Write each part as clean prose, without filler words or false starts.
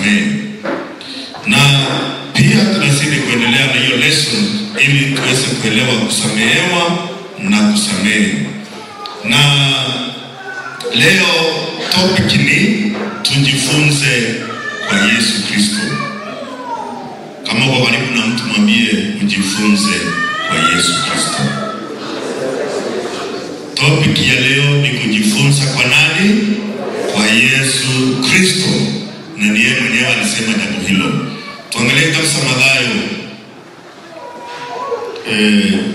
kusamehe. Na pia tunazidi kuendelea na hiyo lesson ili tuweze kuelewa kusamehewa na kusamehe. Na leo topic ni tujifunze kwa Yesu Kristo. Kama uko karibu na mtu, mwambie ujifunze kwa Yesu Kristo. Topic ya leo ni kujifunza kwa nani? Kwa Yesu Kristo, na ni yeye mwenyewe alisema jambo hilo. Tuangalie kitabu cha Mathayo.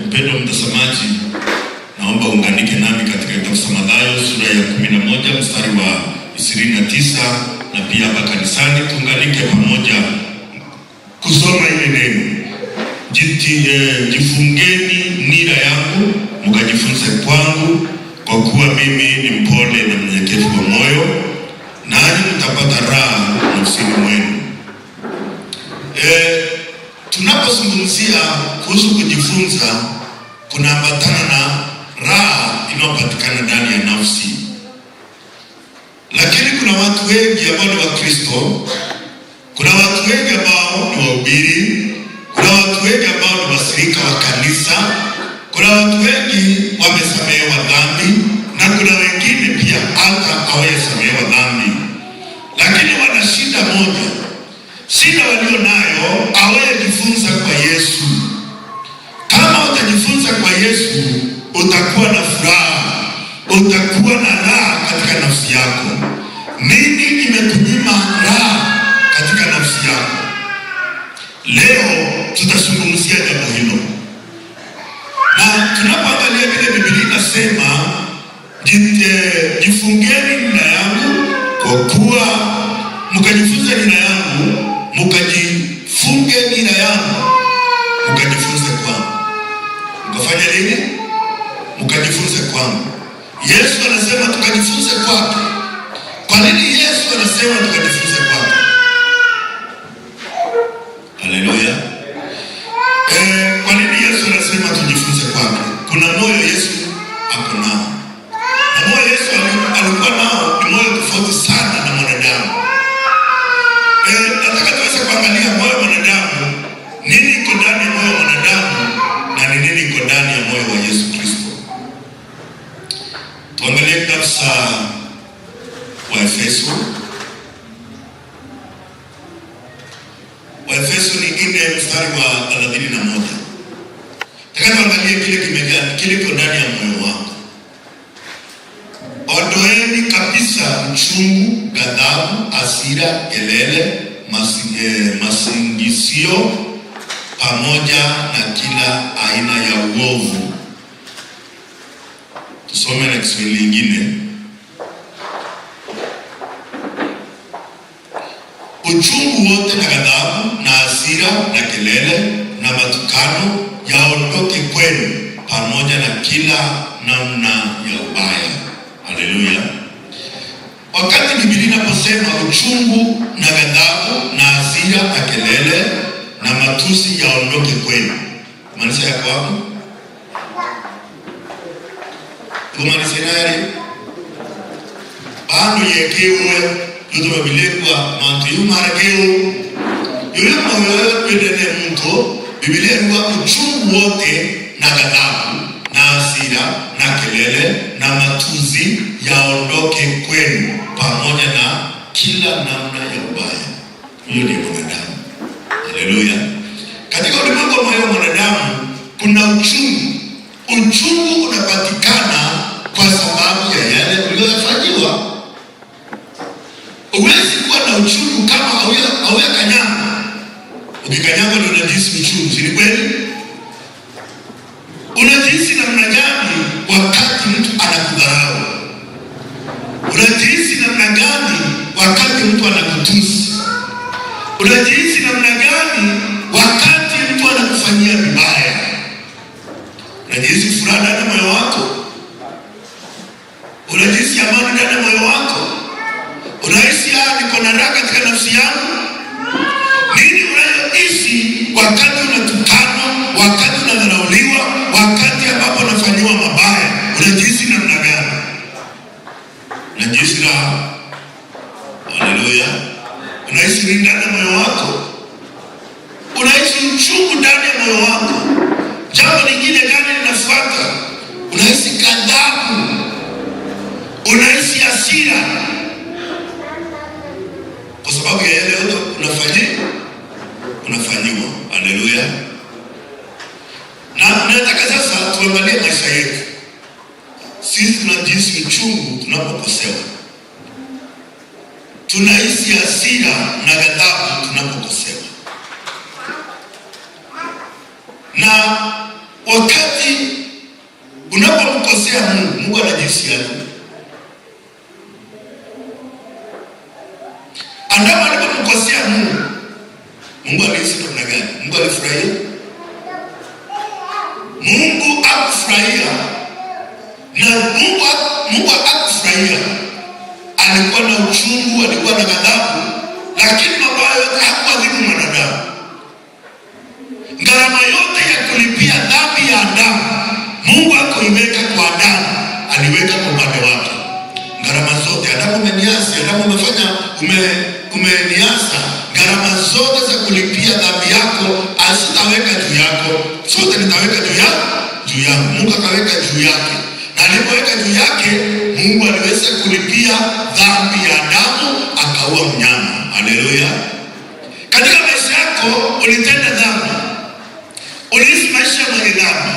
Mpendwa mtazamaji, naomba unganike nami katika kitabu cha Mathayo sura ya 11 mstari wa 29, na pia hapa kanisani tuunganike pamoja kusoma ile neno. Jifungeni nira yangu mkajifunze kwangu, kwa kuwa mimi ni mpole na mnyenyekevu wa moyo, nanyi mtapata raha nafsini mwenu. Tunapozungumzia kuhusu kujifunza kunaambatana na raha inayopatikana ndani ya nafsi, lakini kuna watu wengi ambao ni Wakristo, kuna watu wengi ambao ni wahubiri, kuna watu wengi ambao ni washirika wa kanisa, kuna watu wengi wamesamehewa dhambi, na kuna wengine pia hata hawajasamehewa dhambi, lakini wana shida moja. Shida walio nayo, hawajajifunza kwa Yesu. Kama utajifunza kwa Yesu, utakuwa na furaha, utakuwa na raha katika nafsi yako. Nini imekunyima raha katika nafsi yako? Leo tutazungumzia jambo hilo, na tunapoangalia vile Biblia inasema, jifungeni nira yangu, kwa kuwa mkajifunze nira yangu, mkajifunge nira yangu, mkajifunze kwangu. Mkafanya nini? Mkajifunze kwangu. Yesu anasema tukajifunze kwake. Kwa nini Yesu anasema tukajifunze kwake? Haleluya. Kwa nini Yesu anasema tujifunze kwake? Kuna moyo Yesu ako nao, na moyo Yesu alikuwa nao ni moyo tofauti sana na mwanadamu. Nataka tuweze kuangalia moyo wa mwanadamu, nini iko ndani ya moyo wa mwanadamu na ni nini iko ndani ya moyo wa Yesu Kristo. Tuangalie kitabu cha Waefeso. Waefeso ni 4 mstari wa 31. Nataka tuangalie kile kimejaa, kile kiko ndani ya moyo wako. Ondoeni kabisa uchungu, ghadhabu, hasira, kelele, masingizio pamoja na kila aina ya uovu. Tusome na Kiswahili lingine. Uchungu wote na ghadhabu na hasira na kelele na matukano yaondoke kwenu, pamoja na kila namna ya ubaya. Haleluya. Wakati Biblia inaposema uchungu na ghadhabu na hasira na kelele na matusi yaondoke kwenu, maanisha ya kwamba kumaanisha nani? Bando yekewe yoto babilekwa mantu yumarakeo yule moyo twendene mtu. Biblia ilikuwa uchungu wote na ghadhabu na hasira na kelele na matusi yaondoke kwenu, pamoja na kila namna ya ubaya. Hiyo ni mwanadamu. Haleluya. Katika ulimwengu wa moyo wa mwanadamu kuna uchungu. Uchungu unapatikana kwa sababu ya yale uliyofanyiwa. Huwezi kuwa na uchungu kama haujakanyagwa. Ukikanyagwa ndio unajihisi uchungu, si ni kweli? Unajihisi namna gani wakati mtu anakudharau? Unajihisi namna gani wakati mtu anakutusi? Unajihisi namna gani wakati mtu anakufanyia vibaya? Unajihisi furaha ndani ya moyo wako? Unajihisi amani ndani ya moyo wako? Unahisi niko na raha katika nafsi yangu? Nini unayohisi wakati unatukanwa, wakati unadharauliwa, wakati ambapo unafanyiwa mabaya? Unajihisi namna gani? Unajihisi raha? Haleluya. Unahisi nini Uchungu ndani ya moyo wako. Jambo lingine gani linafuata? Unahisi ghadhabu, unahisi hasira kwa sababu ya yale yote unafanyiwa. Haleluya! Na nataka sasa tuangalie maisha yetu. Sisi tunajihisi uchungu tunapokosewa, tunahisi hasira na ghadhabu tunapokosewa, na wakati unapomkosea Mungu, Mungu anajihisi aje? Adamu alipomkosea Mungu, Mungu alihisi namna gani? Mungu alifurahia? Mungu hakufurahia. Na Mungu hakufurahia, alikuwa na uchungu, alikuwa na ghadhabu, lakini mabaya yote hakuadhibu mwanadamu. Gharama yote ya kulipia dhambi ya Adamu, Mungu hakuiweka kwa Adamu, aliweka kwa upande wake. Gharama zote, Adamu umeniasi, Adamu umefanya, umeniasa. Gharama zote za kulipia dhambi yako asitaweka juu yako, zote nitaweka juu yangu. Mungu akaweka juu yake, na alipoweka juu yake, Mungu aliweza kulipia dhambi ya Adamu, akaua mnyama. Haleluya! Katika maisha yako ulitenda dhambi, uliishi maisha ya mwenye dhambi,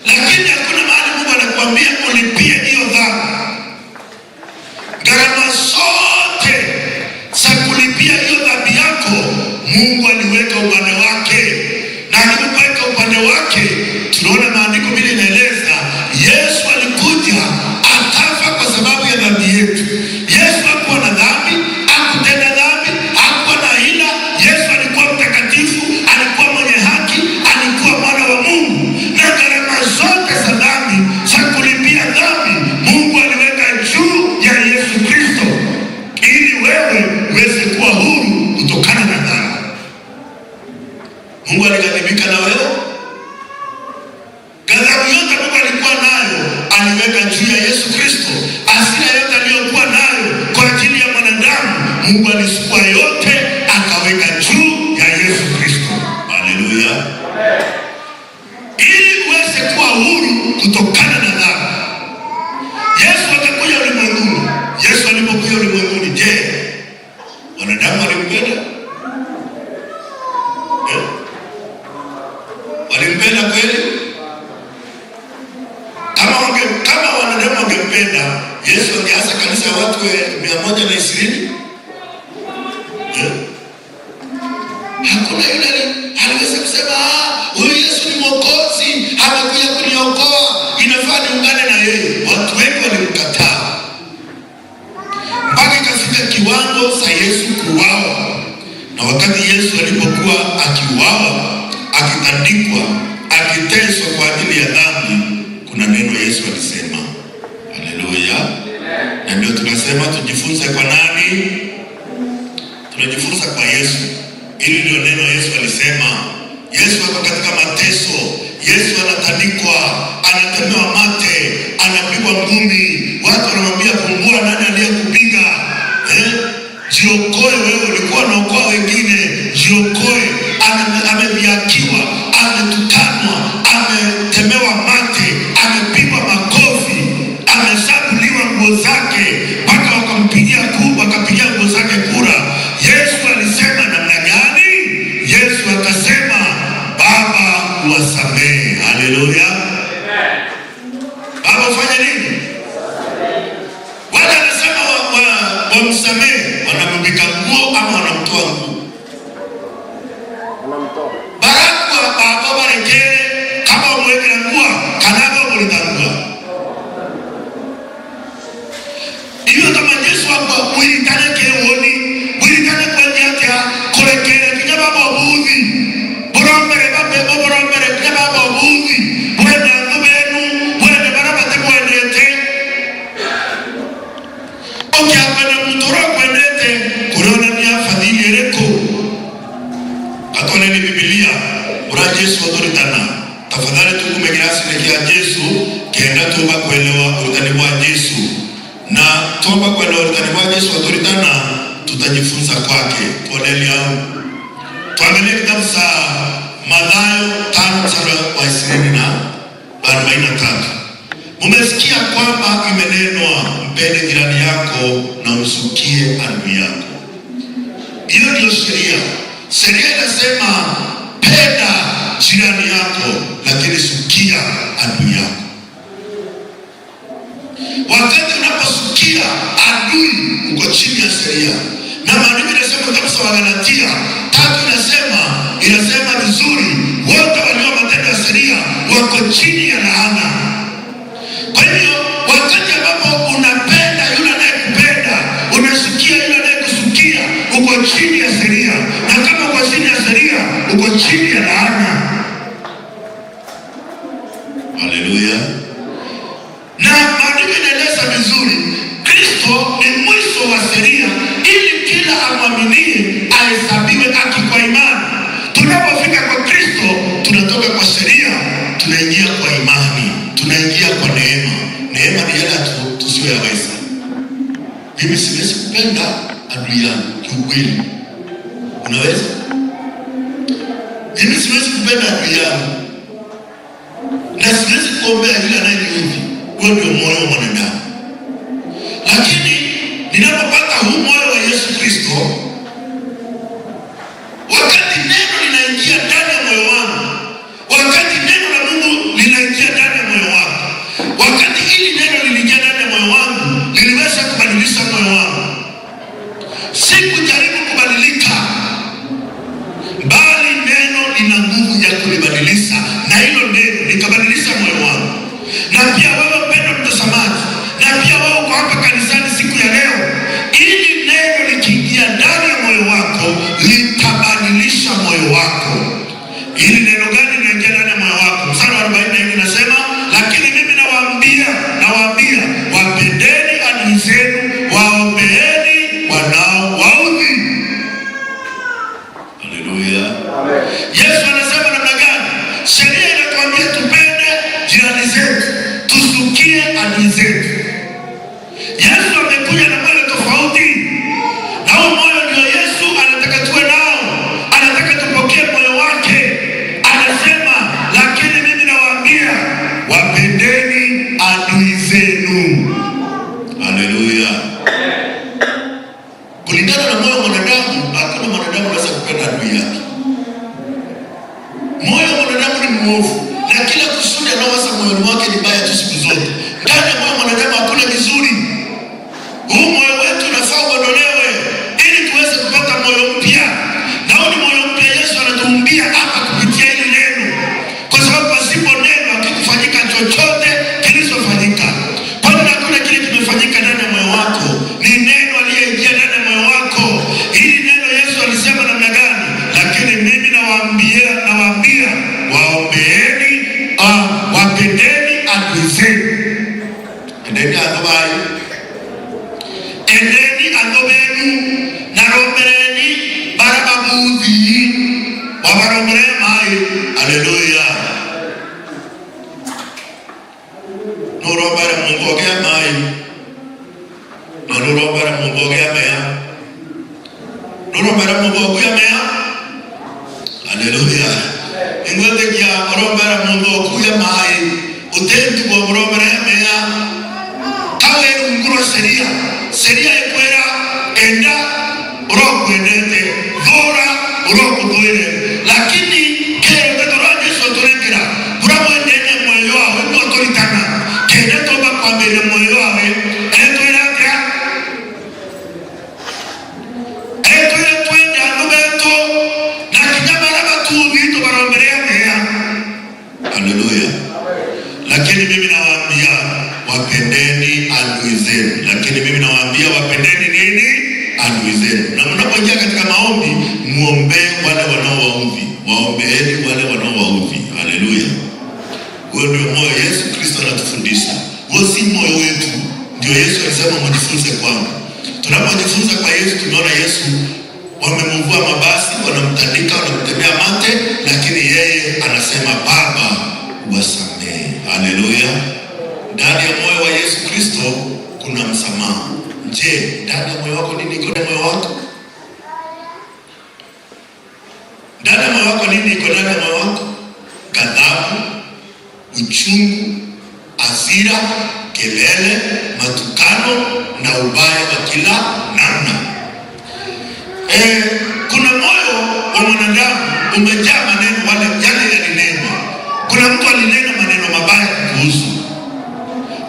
lakini hakuna mahali Mungu anakuambia ulipie hiyo dhambi. Gharama zote za kulipia hiyo dhambi yako Mungu aliweka upande wake, na alipoweka upande wake, tunaona maandiko vile inaeleza, Yesu alikuja akafa kwa sababu ya dhambi yetu. Yesu hakuwa na dhambi, hakutenda dhambi, hakuwa na hila. Yesu alikuwa mtakatifu, alikuwa mwenye haki, alikuwa mwana wa Mungu, na gharama zote za dhambi za kulipia dhambi Mungu aliweka juu ya Yesu Kristo, ili wewe uweze kuwa huru kutokana na dhambi. Mungu alighadhibika na wewe? Ghadhabu yote Mungu alikuwa nayo aliweka juu ya Yesu Kristo. Hasira yote aliyokuwa nayo kwa ajili ya mwanadamu, Mungu alichukua yote akaweka juu ya Yesu Kristo. Haleluya! Ili uweze kuwa huru kutokana na dhambi. Yesu akakuja ulimwenguni. Yesu alipokuja ulimwenguni, je, wanadamu walimpenda? Eh? Walimpenda kweli? Kama wanadamu wangempenda, Yesu angeanza kanisa ya watu 120? Eh? Hakuna yule aliweza kusema, huyu Yesu ni Mwokozi, amekuja kuniokoa, inafaa niungane na yeye. Watu wengi walimkataa mpaka ikafika kiwango cha Yesu kuuawa. Na wakati Yesu alipokuwa akiuawa, akitandikwa, akiteswa kwa ajili ya dhambi, kuna neno Yesu alisema. Haleluya! Na ndio tunasema tujifunze kwa nani? Tunajifunza kwa Yesu. Hili ndio neno Yesu alisema. Yesu ako katika mateso, Yesu anatandikwa, anatemewa mate, anapigwa ngumi, watu wanamwambia pungua, nani aliyekupiga? Eh? Jiokoe wewe, ulikuwa unaokoa wengine, jiokoe. Amedhihakiwa, ametukanwa, ametemewa mate, amepigwa makofi, amesabuliwa nguo zake mpaka wakapigia nguo zake kura. Yesu alisema namna gani? Yesu akasema, Baba uwasamehe. Haleluya! Baba ufanye nini? Wale anasema wamsamehe, wanamvika nguo ama wanamtoa nguo? Wanamtoa. Barakwa baba barekere kama umwekera nguo kanaga mulitangua. Iyo kama Yesu akwa mwiritane ke woni, mwiritane kwenye atia kolekere kinya baba obuthi. Borombere babe borombere kinya baba obuthi. Bwende andu benu, bwende barabate bwendete. Okiakwenda mutoro kwendete kurona ni afadhili ereko. Katoleni Biblia ura Yesu aturitana. Tafadhali tukume kirasi kia Yesu kenda tuba kuelewa urutani wa Yesu. Na tuomba kuelewa urutani wa Yesu aturitana, tutajifunza kwake. Tuoneni au. Tuangalie kitabu cha yako na umsukie adui yako. Hiyo ndio sheria. Sheria inasema penda jirani yako, lakini sukia adui yako. Wakati unaposukia adui, uko chini ya sheria, na maandiko inasema kitabu cha Wagalatia 3 inasema vizuri, wote walio matendo ya sheria wako chini ya laana. Kwa hivyo wakati ambapo unapenda yule anayekupenda, unasukia yule anayekusukia, uko chini ya sheria, na kama uko chini ya sheria, uko chini ya laana. Haleluya! Na maandiko inaeleza vizuri, Kristo ni mwisho wa sheria, ili kila amwaminie ahesabiwe haki kwa imani. Tunapofika kwa Kristo, tunatoka kwa sheria, tunaingia kwa imani, tunaingia kwa neema. Neema ni yale tusiyoyaweza. Mimi siwezi kupenda adui yangu kiukweli. Unaweza? Mimi siwezi kupenda adui yangu na siwezi kuombea yule anayeniudhi. Huo ndio moyo wa mwanadamu, lakini ninapopata huu moyo wa Yesu Kristo, wakati neno linaingia ndani ya moyo wangu, wakati neno la Mungu linaingia ndani ya moyo wangu, wakati hili neno liliingia ndani ya moyo wangu, liliweza kubadilisha moyo wangu. Sikujaribu kubadilika, bali neno lina nguvu ya kunibadilisha, na hilo neno likabadilisha moyo wangu. Na pia wewe mpendwa mtazamaji, na pia wewe uko hapa kanisani siku ya leo, ili neno likiingia ndani ya moyo wako litabadilisha moyo wako. Ili neno gani linaingia ndani ya moyo wako? Mstari wa 44 inasema, lakini mimi nawaambia, wapendeni adui zenu, waombeeni wanaowaudhi. Haleluya. Yesu anasema namna gani? Sheria inatuambia tupende jirani zetu, tusukie adui zetu. Yesu amekuja na moyo tofauti, na huu moyo ndio Yesu anataka tuwe nao, anataka tupokee moyo wake. Anasema, lakini mimi nawaambia, wapendeni adui zenu. Haleluya. Kulingana na moyo wa mwanadamu, hakuna mwanadamu anaweza kupenda adui yake. Moyo wa mwanadamu ni mwovu, na kila kusudi anaowaza moyoni mwake ni baya tu siku zote. Ndani ya moyo wa mwanadamu hakuna kizuri. Huu moyo wetu unafaa uondolewe ili tuweze kupata moyo mpya, na huu ni moyo mpya Yesu anatuumbia hapa kupitia hili neno, kwa sababu pasipo neno hakikufanyika chochote kilichofanyika. Kwani hakuna kile kimefanyika ndani ya moyo wako, ni neno aliyeingia ndani ya moyo wako. Hili neno Yesu alisema namna gani? Lakini mimi nawaambia waombeeni, wapendeni adui zenu. Endeni andũ bayo, endeni andũ benu, narombereni barababuthi, wabarombere mai. Haleluya. Nurombere Mungu ogea mai, na nurombere Mungu ogea mea, nurombere Mungu ogea mea. Haleluya. Ingwetekia orombere Mungu okuya mai, utentu wa mea kawe rungu rwa sheria. Sheria ikwira enda urokwendete, thura urokuthwire, lakini kero ndeto rwa Jesu turekera kuramwendete moyo wawe no turitana kenda tomba kwambĩrĩria moyo wawe etwĩra atĩa? Etwĩra twende andũ betũ na kinya marĩa matuthi tũbaromberea mea. Haleluya. Lakini mimi nawaambia wapendeni adui zenu. Lakini mimi nawaambia wapendeni nini? Adui zenu. Na mnapoingia katika maombi, muombee wale wanaowaudhi, waombeeni wale wanaowaudhi. Haleluya. Huo ndio moyo Yesu Kristo anatufundisha. Huo si moyo wetu, ndio Yesu alisema mjifunze kwangu. Tunapojifunza kwa Yesu, tunaona Yesu wamemvua mabasi, wanamtandika, wanamtemea mate, lakini yeye anasema Baba, wasamehe. Haleluya. Ndani ya moyo wa Yesu Kristo kuna msamaha. Je, ndani ya moyo wako nini iko ndani ya moyo wako? Ndani ya moyo wako nini iko ndani ya moyo wako? Ghadhabu, uchungu, hasira, kelele, matukano, na ubaya wa kila namna. Kuna moyo wa mwanadamu umejaa maneno wale yale yalinenwa. Kuna mtu alinena maneno mabaya kukuhusu.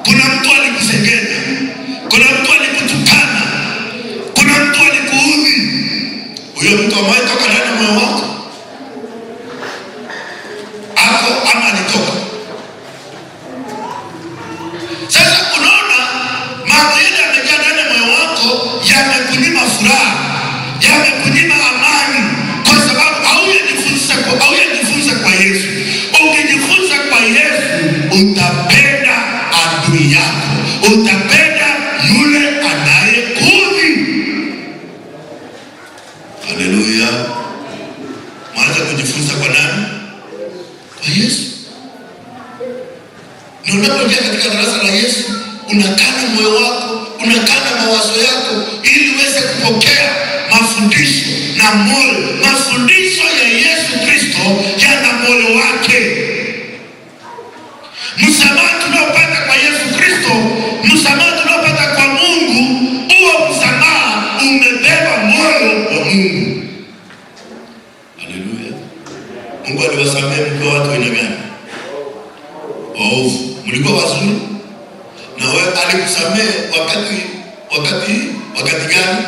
Kuna mtu alikusengenya. Kuna mtu alikutukana. Kuna mtu alikuudhi. Huyo mtu ambaye toka ndani ya moyo wako ako ama alitoka. Sasa unaona mambo yale yamejaa ndani ya moyo wako, yamekunyima furaha, yamekunyima amani, kwa sababu haujajifunza kwa Yesu. Ukijifunza kwa Yesu utapenda adui yako, utapenda yule anayekuudhi. Haleluya! Mwanza kujifunza kwa nani? Kwa Yesu. Na unapoingia katika darasa la Yesu, unakana moyo wako, unakana mawazo yako, ili uweze kupokea mafundisho na moyo. Mafundisho ya Yesu Kristo yana moyo wake. Msamaha tunaopata kwa Yesu Kristo, msamaha tunaopata kwa Mungu, huo msamaha umebeba moyo wa Mungu. Haleluya! Mungu aliwasamehe mkiwa watu aina gani? Waovu. Mlikuwa wazuri? Na wewe alikusamehe wakati gani?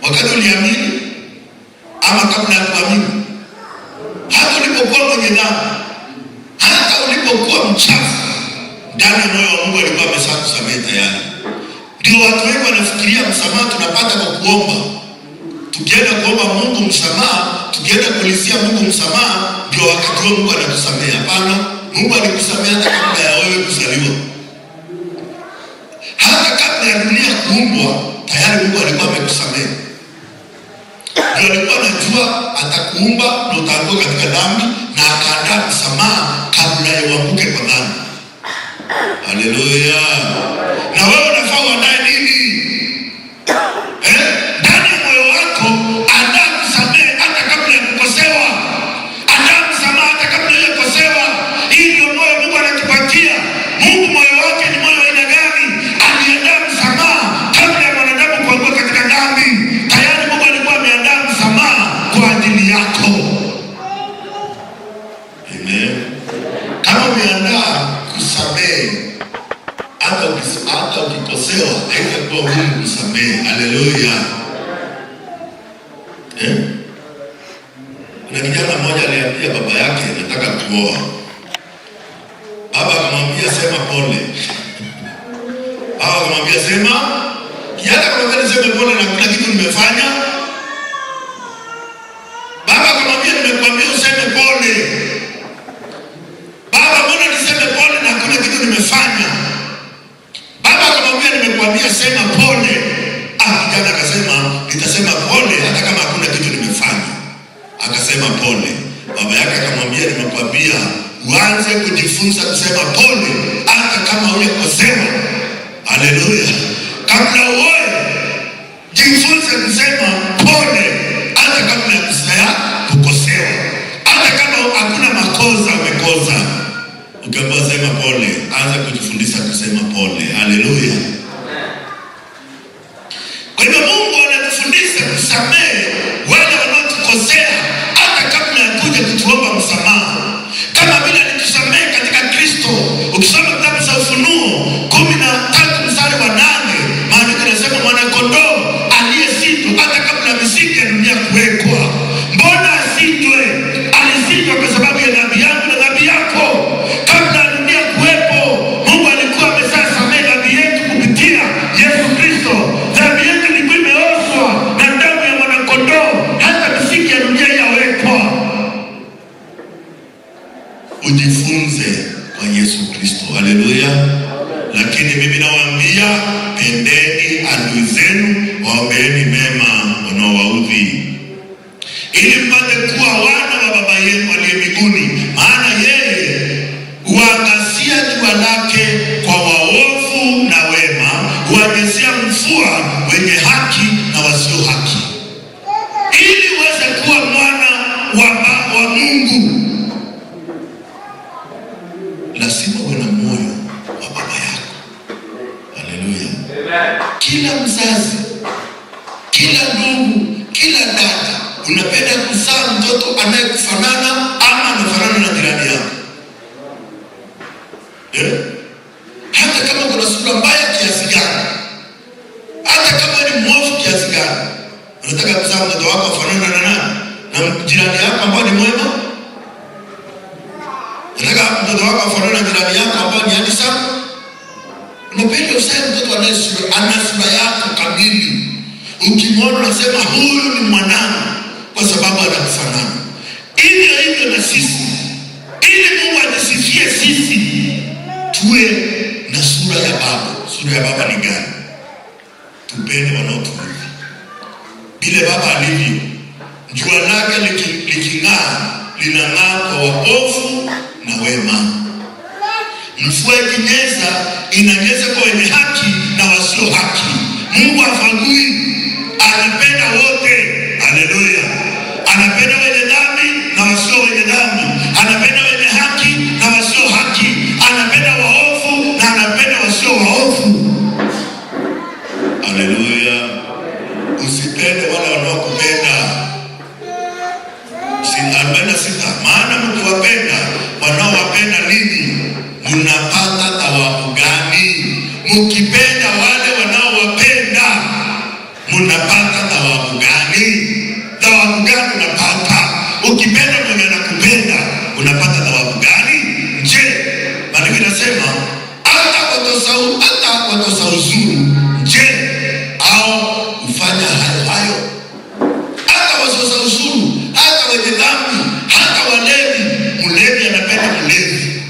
Wakati uliamini ama kabla ya kuamini? Hata ulipokuwa mwenye dhambi, hata ulipokuwa mchafu, ndani ya moyo wa Mungu alikuwa ameshakusamehe tayari. Ndio watu wengi wanafikiria msamaha tunapata kwa kuomba. Tukienda kuomba Mungu msamaha, tukienda kulizia Mungu msamaha, ndio wakati huo Mungu anatusamehe. Hapana, Mungu alikusamehe hata kabla ya wewe kuzaliwa. Hata kabla ya dunia kuumbwa, tayari Mungu alikuwa amekusamehe. Ndio alikuwa anajua atakuumba na utaanguka katika dhambi, na akaandaa msamaha kabla ya uanguke kwa dhambi. Haleluya! Na wewe unafaa uandae nini? Ndani ya moyo wako andaa kusamehe hata kabla ya kukosewa. Andaa msamaha hata kabla ya kukosewa. Hii ndio moyo Mungu anatupatia. Mungu moyo wake ni moyo aina gani? Aliandaa msamaha kabla ya mwanadamu kuanguka katika dhambi. Tayari Mungu alikuwa ameandaa msamaha kwa ajili yako. Amen. Kama umeandaa kusamehe, hata ukikosewa haitakuwa ngumu kusamehe. Haleluya. Kuna kijana mmoja aliambia baba yake, nataka kuoa. Baba akamwambia sema pole. Baba akamwambia sema, kijana akamwambia niseme pole na kuna kitu nimefanya. Baba akamwambia nimekuambia useme pole. Baba, mbona niseme pole na hakuna kitu nimefanya? Baba akamwambia nimekuambia sema pole. Kijana akasema nitasema pole hata kama hakuna kitu nimefanya. Akasema pole. Baba yake akamwambia nimekuambia uanze kujifunza kusema pole hata kama hujakosewa. Haleluya. Kabla uoe, jifunze kusema pole hata kabla ya kukosewa. Hata kama hakuna makosa umekosa. Ukiambiwa sema pole, anza kujifundisha kusema pole. Haleluya. Kwa hivyo Mungu anatufundisha kusamehe wale wanaotukosea hata kabla ya kuja kutuomba msamaha. Kama vile alitusamehe katika Kristo. Ukisoma kitabu cha Ufunuo 13 mstari wa 8, maandiko yanasema mwana-kondoo aliyesindwa hata kabla ya misingi ya dunia kuwekwa. Mbona asindwe? Alisindwa kwa sababu ya dhambi yangu na dhambi yako. Kabla ya dunia kuwepo, Mungu alikuwa ameshasamehe dhambi yetu kupitia Yesu Kristo. Dhambi yetu ilikuwa imeoshwa na damu ya mwana-kondoo hata misingi ya dunia yawekwa. Ujifunze kwa Yesu Kristo. Haleluya. Lakini mimi nawaambia, pendeni adui zenu, waombeeni mema wanaowaudhi, ili mpate kuwa wana wa Baba yenu aliye mbinguni, maana yeye huangazia jua lake kwa waovu na wema, huwanyeshea mvua wenye haki na wasio haki. Ili uweze kuwa mwana wa Mungu, lazima uwe na moyo wa baba yako. Haleluya. Amen. mzazi, kila ndugu, kila dada, unapenda kuzaa mtoto anayekufanana ama anafanana na jirani yako, eh? Hata kama kuna sura mbaya kiasi gani, hata kama ni mwovu kiasi gani, unataka kuzaa mtoto wako afanane na nani? Na jirani yako ambaye ni mwema? Unataka mtoto wako afanane na jirani yako ambaye ni handsome? Unapenda uzae mtoto ana sura yako kamili. Ukimwona unasema huyu ni mwanangu, kwa sababu anakufanana. Hivyo hivyo na sisi, ili Mungu atusifie sisi, tuwe na sura ya Baba. Sura ya Baba ni gani? Tupende wanaotuudhi vile Baba alivyo. Jua lake liking'aa, linang'aa kwa waovu na wema. Mvua ikinyesha, inanyesha kwa wenye haki na wasio haki. Mungu hafagui, anapenda wote. Haleluya! Anapenda wenye dhambi na wasio wenye dhambi, anapenda wenye haki na wasio haki, anapenda waovu na anapenda wasio waovu. Haleluya! Usipende wale wanaokupenda. 46, maana mkiwapenda wanaowapenda ninyi mnapata thawabu gani? Mkipenda wale wanaowapenda mnapata thawabu gani? Thawabu gani unapata? Ukipenda mwenye anakupenda unapata thawabu gani? Je, maandiko inasema hata watoza ushuru, je, au hufanya hayo hayo? Hata watoza ushuru, hata wenye dhambi, hata walevi. Mlevi anapenda mlevi.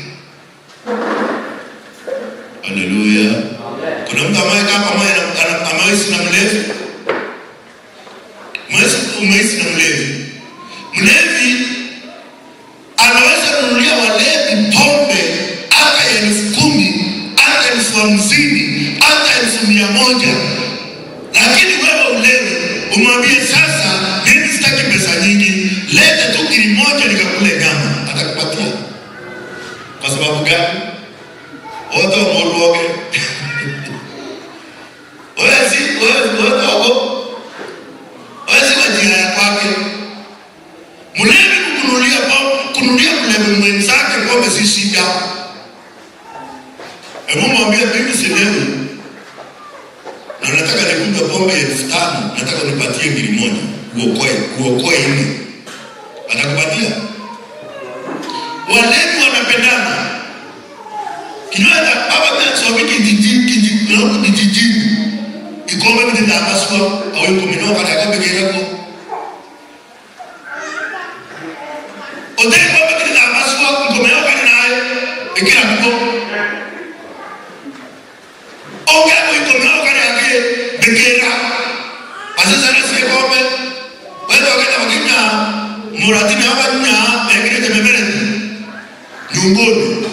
Haleluya. Kuna mtu ambaye kama ameishi na mlevi? Umeishi na mlevi. Mlevi anaweza kununulia walevi pombe hata 10,000, hata 50,000, hata 100,000. Lakini wewe ulewe, umwambie sasa, mimi sitaki pesa nyingi, lete tu kilo moja nikakule nyama, atakupatia. Kwa sababu gani? Wote wamuruoge. Wewe wako. Wewe si majira ya kwake. Mlevi kununulia pombe, kununulia mlevi mwenzake pombe si shida. Hebu mwambie mimi silewi. Na nataka nikunywe pombe 5,000, nataka unipatie ngiri moja. Uokoe nne. Atakupatia. Walevi wanapendana. Kinywaji baba tena kijiji kijiji kijiji. Ikombe mtindakaswa au ikominoka na kombe kirako. Ote kombe mtindakaswa ikominoka naye ikira kuko. Ongea kwa ikominoka na yake bekera. Asasa nasi kombe. Wewe wakati wakinya muratini hapa nya ekire temebere. Nyungoni.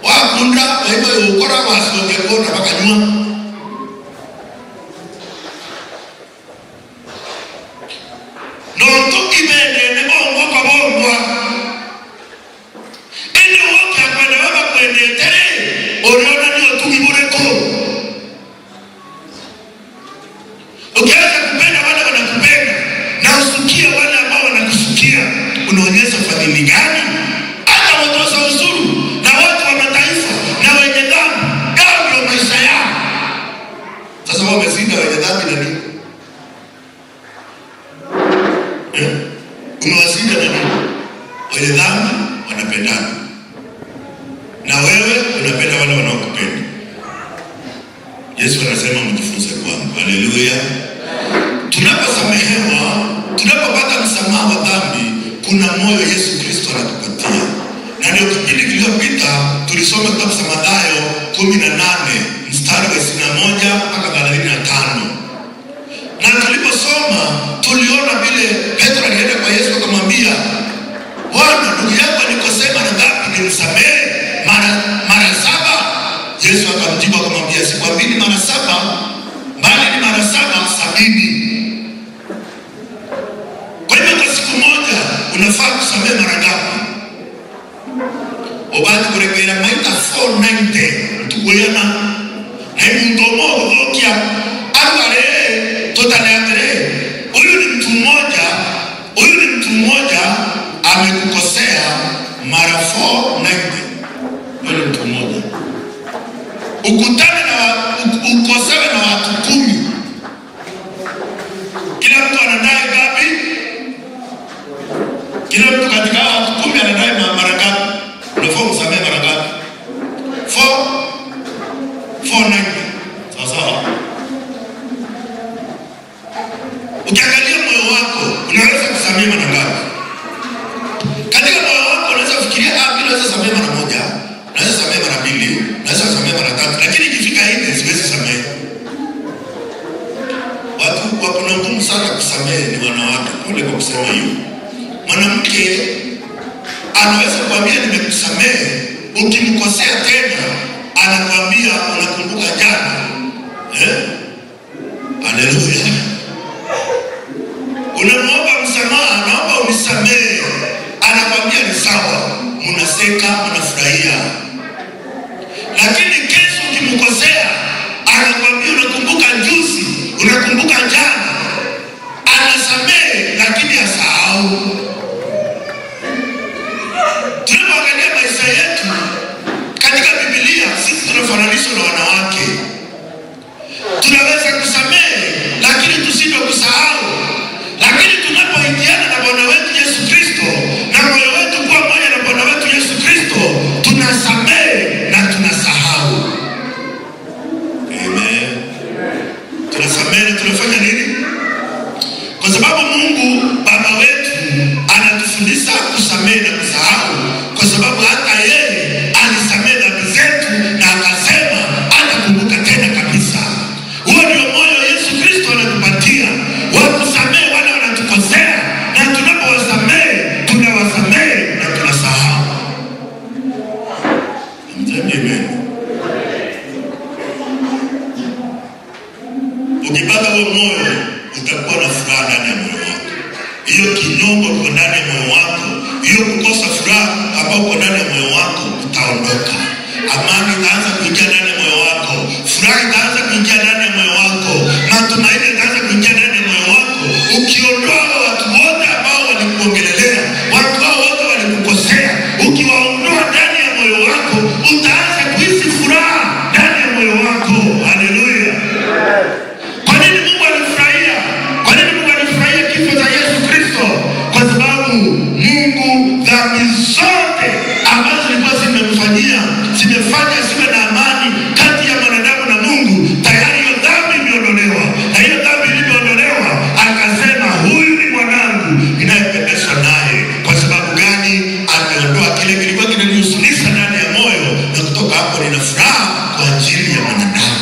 Wakunda wewe ukora wasonge kona bakanywa. Nonto ibende ne bongo kwa bongo. Ende wote akwenda baba kwende tere. Oriona ni otugi bureko. Ukianza kupenda wale wanakupenda na usukie wale ambao wanakusukia, unaonyesha fadhili gani? Hata watoza ushuru na watu wa mataifa na wenye dhambi, hao ndio maisha yao. Sasa wao wameshinda wenye dhambi na nini? Umewashinda na nini? Wenye dhambi wanapendana, na wewe unapenda wale wanaokupenda. Yesu anasema mjifunze kwangu. Haleluya. Tunaposamehewa, tunapopata msamaha wa dhambi, kuna moyo Yesu Kristo anatupatia. Na ndio kipindi kilichopita tulisoma kitabu cha Mathayo 18 mstari wa 21 mpaka 35. Na tuliposoma tuliona vile Petro alienda kwa Yesu akamwambia, Bwana, ndugu yangu alikosea mara ngapi nimsamehe? Mara 7. Yesu akamjibu akamwambia, sikwambii mara 7, bali ni mara 7 70. Kwa hivyo kwa siku moja unafaa kusamehe mara ngapi? Obati kurekera maita 490 tukuena na muntu omo guthukia Awale totale atere. Huyu ni mtu mmoja, huyu ni mtu mmoja amekukosea mara 490. Huyu ni mtu mmoja. Ukutane na ukosewe na watu 10. Kila mtu anadai ngapi? Kila mtu katika hao watu 10 anadai mara ngapi? Unafaa umsamehe mara ngapi? 4 490. Sawa sawa. Ukiangalia moyo wako unaweza kusamehe mara ngapi? Katika moyo wako unaweza kufikiria, mimi naweza samehe mara 1, naweza samehe mara 2, naweza samehe mara 3, lakini ikifika 4 siwezi samehe. Watu wako na ngumu sana kusamehe ni wanawake. Pole kwa kusema hiyo. Mwanamke anaweza kuambia nimekusamehe, ukimkosea tena anakuambia unakumbuka jana. Haleluya. Unamuomba msamaha, naomba unisamehe, anakuambia ni sawa, mnaseka, mnafurahia. Lakini kesho ukimkosea anakuambia unakumbuka juzi, unakumbuka jana. Anasamehe lakini asahau. Tunapoangalia maisha yetu katika Biblia, sisi tunafananishwa na wanawake. Tunaweza kusamehe lakini tusije kusahau. Lakini tunapoingiana na Bwana wetu Yesu Kristo na moyo wetu kuwa moja na Bwana wetu Yesu Kristo, tunasamehe na tunasahau. Amen. Tunasamehe na tunafanya nini? Kwa sababu Mungu Baba wetu anatufundisha kusamehe na kusahau, kwa sababu hata yeye alisamehe dhambi zetu na akasema hatakumbuka tena kabisa. Huo ndio moyo Yesu Kristo anatupatia wa kusamehe wale wanatukosea, na tunapowasamehe tunawasamehe na tunasahau. Mseme amen. Ukipata huo moyo utakuwa na furaha ndani ya moyo wako. Hiyo kinyongo iko ndani ya moyo wako, hiyo kukosa furaha ambayo uko ndani ya moyo wako utaondoka. Amani itaanza kuingia ndani ya moyo wako, furaha itaanza kuingia ndani ya moyo wako, matumaini itaanza kuingia ndani ya moyo wako. Ukiondoa watu wote ambao walikuongelelea, watu hao wote walikukosea, ukiwaondoa ndani ya moyo wako, utaanza kuhisi furaha ndani ya moyo wako. Haleluya! Kwa nini Mungu alifurahia? Kwa nini Mungu alifurahia kifo cha Yesu Kristo? Kwa sababu Mungu dhambi zote ambazo zilikuwa zimemfanyia, zimefanya siwe na amani kati ya mwanadamu na Mungu, tayari hiyo dhambi imeondolewa. Na hiyo dhambi ilivyoondolewa, akasema huyu ni mwanangu ninayependezwa naye. Kwa sababu gani? Ameondoa kile kilikuwa kinanihuzunisha ndani ya moyo, na kutoka hapo nina furaha kwa ajili ya mwanadamu.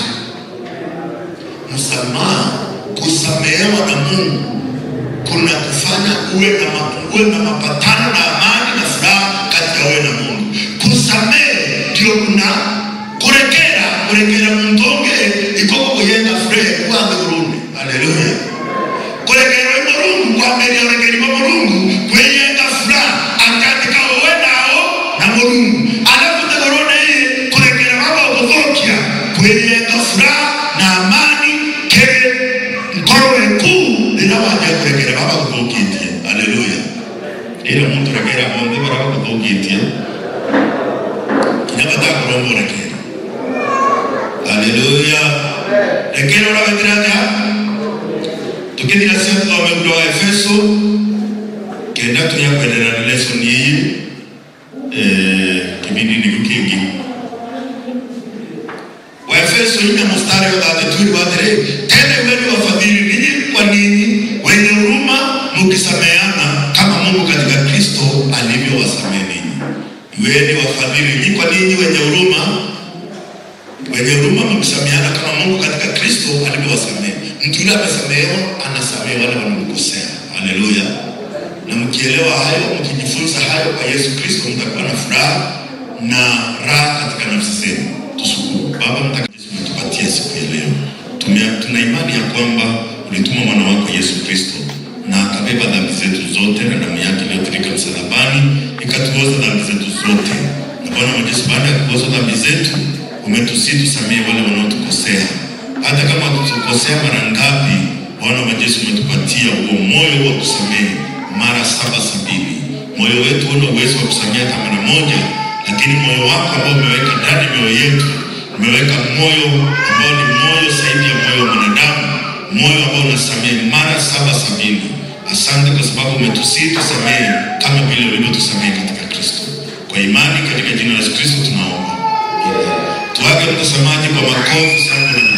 Msamaha, kusamehewa na Mungu kuna kufanya uwe na mapatano na amani na furaha kati ya wewe na Mungu. Kusamehe ndio kuna kurekera, kurekera muntonge ikoko kuyenda fure kwanze Burundi. Haleluya. Kurekera Mulungu kwambere urekeri wa Mulungu kweyenga furaha akatika wewe nao na Mulungu. Alafu tegorone hii kurekera baba ukuthokia kweyenga furaha na amani ke nkoro weku rira waja kurekera baba kuthukitie. Haleluya. Ira muntu rekera bonde bara kuthukitie. Kinya batakurombo rekera. Haleluya. Rekera ora wetirania tukithira cia tuthome ndo wa Efeso kenda tuya kwenderera na lesson iyi kibindi nigu kingi. Wa Efeso 4 mstari wa 32 wa 3, tena iweni wafadhili ninyi kwa ninyi, wenye huruma, mkisameheana kama Mungu katika Kristo alivyowasamehe ninyi. Iweni wafadhili ninyi kwa ninyi, wenye huruma, wenye huruma, mkisameheana kama Mungu katika Kristo alivyowasamehe. Mtu yule amesamehewa, anasamehe wale wanaomkosea. Haleluya. Na mkielewa hayo, mkijifunza hayo kwa Yesu Kristo, mtakuwa na furaha na raha katika nafsi zenu. Tushukuru Baba Mtakatifu, umetupatia siku ya leo. Tuna imani ya kwamba ulituma mwana wako Yesu Kristo na akabeba dhambi zetu zote, na damu yake iliyotirika msalabani ikatuoza dhambi zetu zote. Na Bwana Mwenyezi, baada ya kuoza dhambi zetu, umetusihi tusamehe wale wanaotukosea. Hata kama tutukosea mara ngapi, Bwana wa majeshi, umetupatia huo moyo wa kusamehe mara 77. Moyo wetu una uwezo wa kusamehe hata mara moja, lakini moyo wako ambao umeweka ndani ya mioyo yetu, umeweka moyo ambao ni moyo zaidi ya moyo wa mwanadamu, moyo ambao unasamehe mara 77. Asante kwa sababu umetusihi tusamehe kama vile ulivyotusamehe katika Kristo. Kwa imani katika jina la Yesu Kristo tunaomba. Amen. Tuage mtazamaji kwa makofi sana.